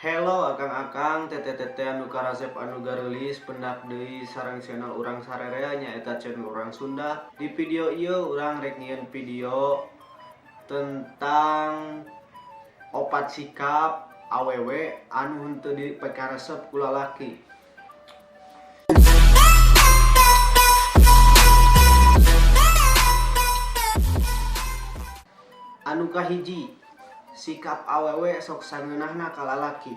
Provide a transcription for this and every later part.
Hello akang-akang, teteh-teteh anu karasep, anu gareulis, pendak deui sareng channel urang sarerea, nyaeta channel Urang Sunda. Di video ieu urang rek nyieun video tentang opat sikap awewe anu henteu dipikaresep ku lalaki. Anu kahiji, sikap awewe sok sangeunahna ka lalaki.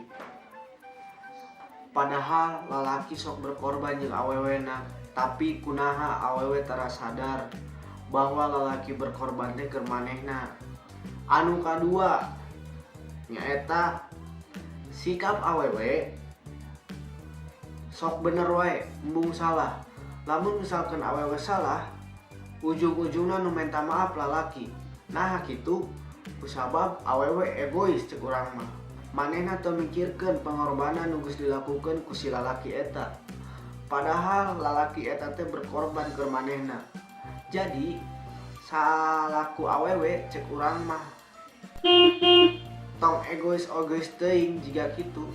Padahal lalaki sok berkorban jeung awewena, tapi kunaha awewe tara sadar bahwa lalaki berkorban teh keur manehna. Anu kadua nyaeta sikap awewe sok bener wae embung salah. Lamun misalkan awewe salah, ujung-ujungna nu minta maaf lalaki. Nah kitu kusabab awewe egois. Cek urang mah manehna teu mikirkeun pengorbanan nu geus dilakukeun ku si lalaki eta, padahal lalaki eta teh berkorban keur manehna. Jadi salaku awewe, cek urang mah tong egois egois teuing jiga kitu.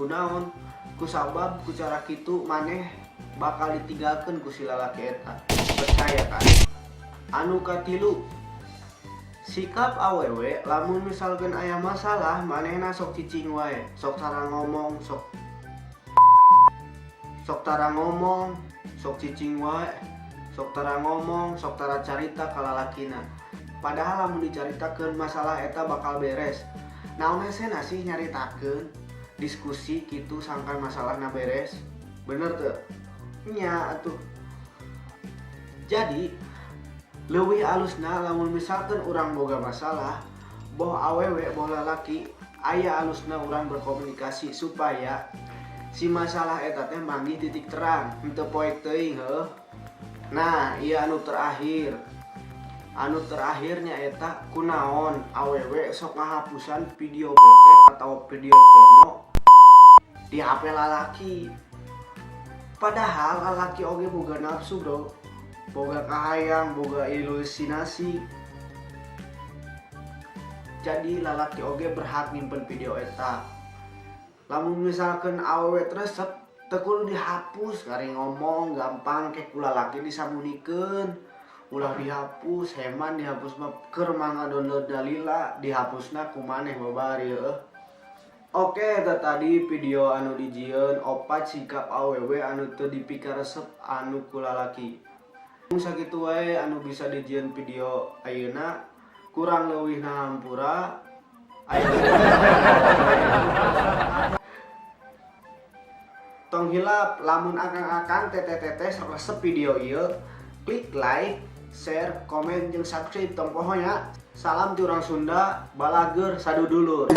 Kunaon? Kusabab ku cara kitu maneh bakal ditinggalkeun ku si lalaki eta, percaya kan? Anu katilu, sikap awewe lamun misalkan aya masalah, manehna sok cicing wae, sok tara ngomong, sok sok tara ngomong, sok cicing wae, sok tara ngomong, sok tara carita ka lalakina. Padahal lamun dicaritakeun, masalah eta bakal beres. Naon hesena sih nyaritakeun, diskusi gitu, sangkan masalahna beres? Bener tuh nya atuh. Jadi leuwih alusna lamun misalkan urang boga masalah, boh awewe boh lalaki, aya alusna urang berkomunikasi supaya si masalah eta teh manggih titik terang, henteu poek teuing heuh. Nah, iya, anu terakhir, anu terakhirnya eta kunaon awewe sok ngahapusan video bokep atau video porno di HP lalaki, padahal lalaki oge boga nafsu, bro, boga kahayang, boga ilusinasi. Jadi lalaki oge berhak nyimpen video eta. Lamun misalkan awewe resep, teu kudu dihapus. Kari ngomong gampang ke ku lalaki disambunikeun, ulah dihapus, heman dihapus mah, keur mangga download dalila dihapusna ku maneh babari heuh. Oke, eta tadi video anu dijieun opat sikap awewe anu teu dipikaresep anu ku lalaki. Sakitu wae anu bisa dijieun video ayeuna, kurang leuwihna hampura. Ayeuna tong hilap, lamun akang-akang, teteh-teteh resep video ieu, klik like, share, komen, jeung subscribe, tong poho nya. Salam ti urang Sunda, balageur sadudulur.